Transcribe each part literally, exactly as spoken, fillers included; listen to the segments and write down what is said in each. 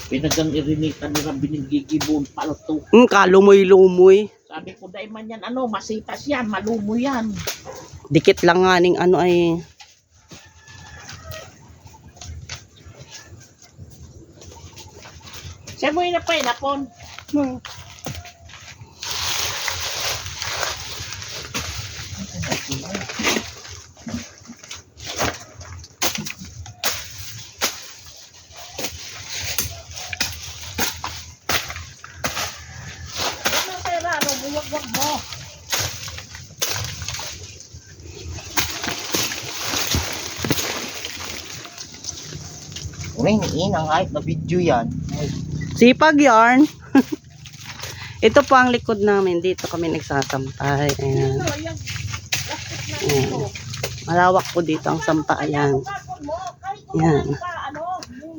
Pinagang irinitan nila, binigigibon, palto. Hmm, kalumoy-lumoy. Sabi ko, "Dai man yan, ano, masitas yan, malumoy yan." Dikit lang nga ning ano ay. Siya mo na pa inapon. Hmm. Ano, pera, ano, buwag-wag mo. Uy, niin ang hype na video yan. Sipag yarn. Ito po ang likod namin. Dito kami nagsasampay. Ayan. Ayan. Malawak po dito ang sampayan. Ayan.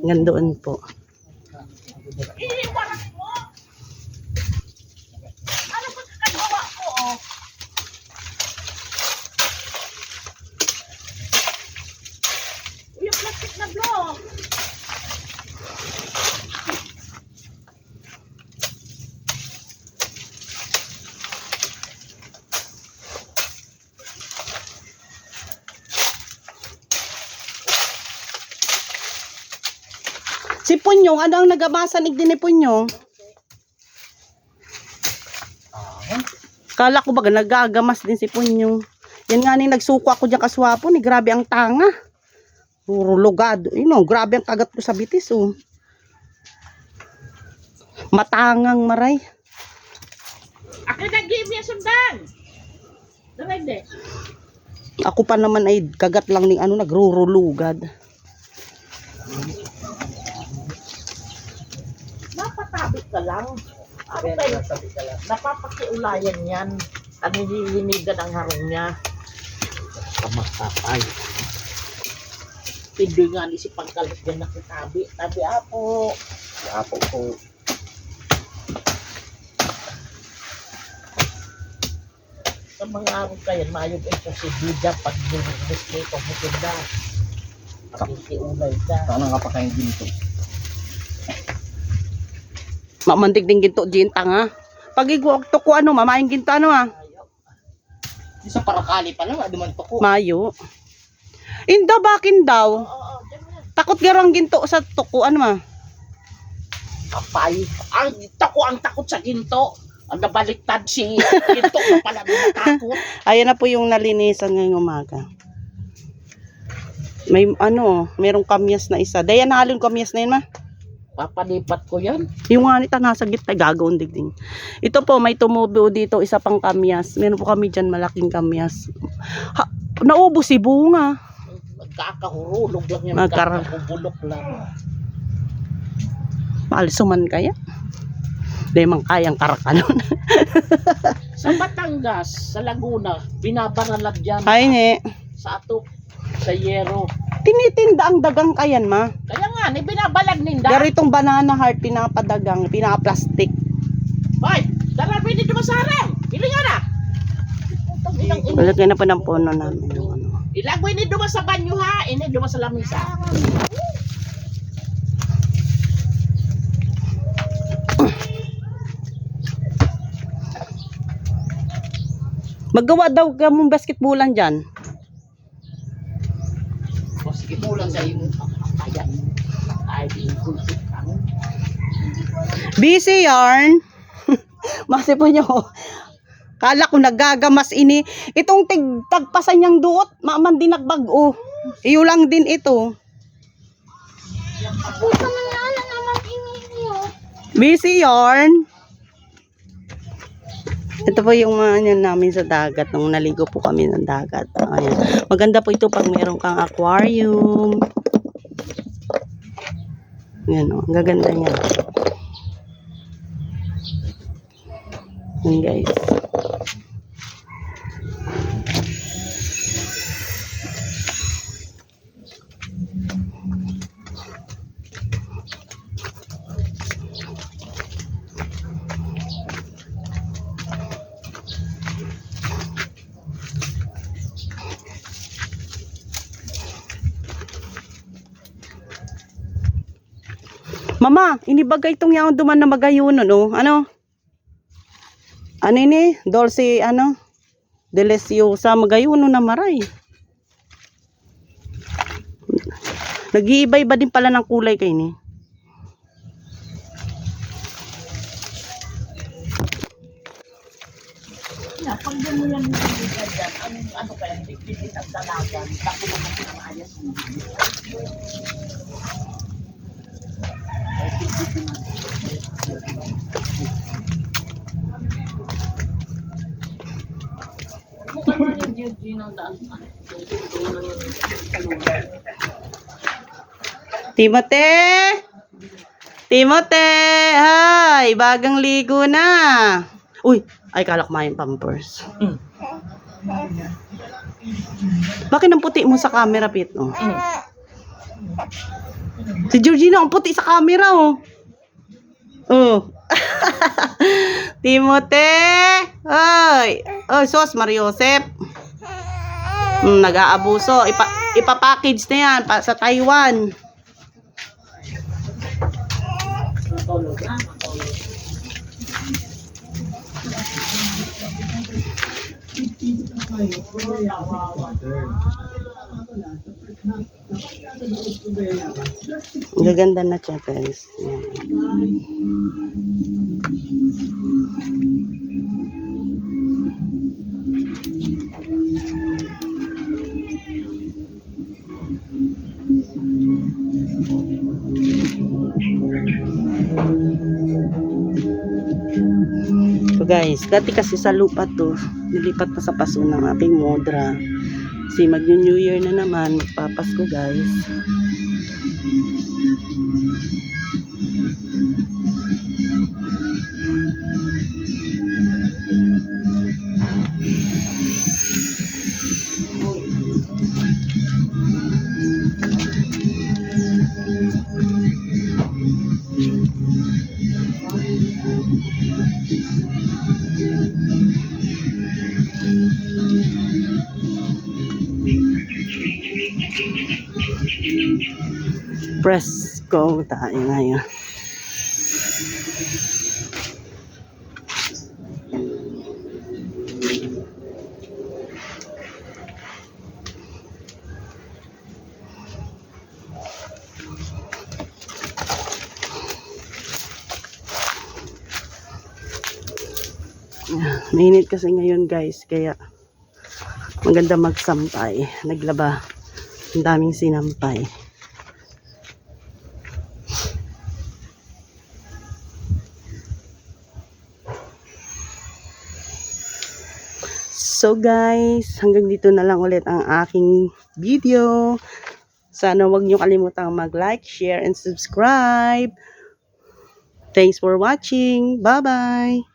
Hanggang doon po. Ano ba sa kagawa ko, oh? Uy, yung plastic na block. Si Punyong, ano ang nagamasan igdi ni Punyong? Kala ko baga nagagamas din si Punyong. Yan nga ni nagsuko ako diyan kaswapo ni, grabe ang tanga. Puro lugado. Yun, oh, grabe ang kagat ko sa bitis, oh. Matangang maray. Akin na, give me a sundang. Daray, de. Ako pa naman ay kagat lang ning ano, nagrurulugad. Napatabi ka lang. Ano kayo? Napatabi ka lang. Napapakiulayan yan. Ang hinihinigan ang harong niya. Kamakapay. Hindi nga ni si Pangkalit yan nakitabi. Tabi, apo. Apo po. Sa mga araw kayan, mayo ba ito si Bida pag nilibos ko itong mutinda? Pakikiulay ka. Saan ang kapakain dito? Mamandig din ginto, Jin, tanga. Pag igwa, to ko ano, mamain ginto, ano, ah. Sa parakali pa lang, adi man to ko. Mayo. Inda, bakin daw. Oo, oo, dyan na. Takot garo ang ginto sa tuko, ano, ma? Kapay. Ang tako, ang takot sa ginto. Ang nabaliktad si ginto na pala natakot. Ayan na po yung nalinisan ngayong umaga. May ano, merong kamyas na isa. Dayan, halon kamyas na yun, ma? Papalipat ko yan. Yung nga nita, nasa gitna, gagawin digding. Ito po, may tumubo dito, isa pang kamyas. Meron po kami dyan, malaking kamyas. Ha, naubos si bunga. Magkakahurulog lang yan, Magkara- magkakabubulok lang. Maalsuman kaya? Di man kayang karakanon. Sa Batangas, sa Laguna, binabaralad yan. Ay, ne. Sa ato, sa yero. Tinitinda ang dagang kayan, ma? Kaya nga, ni binabalad ninda. Pero itong banana heart, pinapadagang, pinaplastic. Hoy, dara, pwede dumasarang. Pili nga na. Putang inang ini. Wala ka na po ng puno namin, yung ano. Ilagway ni dumas sa banyo, ha? Ini dumas sa lamisa. Maggawa daw ka mong basketballan dyan. O, sige po lang sa imo. Ayan. Ay, di ko. Busy yarn. Masi po nyo. Kala ko nagagamas ini. Itong tig-, tagpasan niyang duot, maman din nagbag-o. Iyo lang din ito. Puta na nga lang naman ini iyo. Busy yarn. Ito po yung mga ano namin sa dagat nung naligo po kami ng dagat. Ayan. Maganda po ito pag meron kang aquarium. Ayan, oh, ang gaganda niya. Ayan, guys. Ama, ini baga itong yaon duman na magayonon, oh. Ano? Ano ini? Dulce, ano? Deliciosa. Magayonon na, maray. Nag-iiba-iba din pala ng kulay kaini. Pag ganyan yung dyan, ang ano kaya, bitbit ang dalagan, tapos ang mga ayas mo. Timothy! Timothy! Hay! Bagang ligo na! Uy! Ay, kala ko mayong pampers. Mm. Bakit ang puti mo sa camera, Pit? Oh. Mm. Si Georgina, ang puti sa camera, oh. Oh. Timothy! Oy! Oy, sus, Mariosep. Hmm, nag-aabuso. Ipa-, ipa-package na yan pa, sa Taiwan. Ang gaganda na siya, guys. Yan. So guys, dati kasi sa lupa to, nilipat na sa paso ng aking modra. Kasi mag-New Year na naman, magpapasko, guys. Presko tayo ngayon. Mainit kasi ngayon, guys, kaya maganda magsampay. Naglaba. Ang daming sinampay. So guys, hanggang dito na lang ulit ang aking video. Sana wag niyo kalimutang mag-like, share, and subscribe. Thanks for watching. Bye-bye!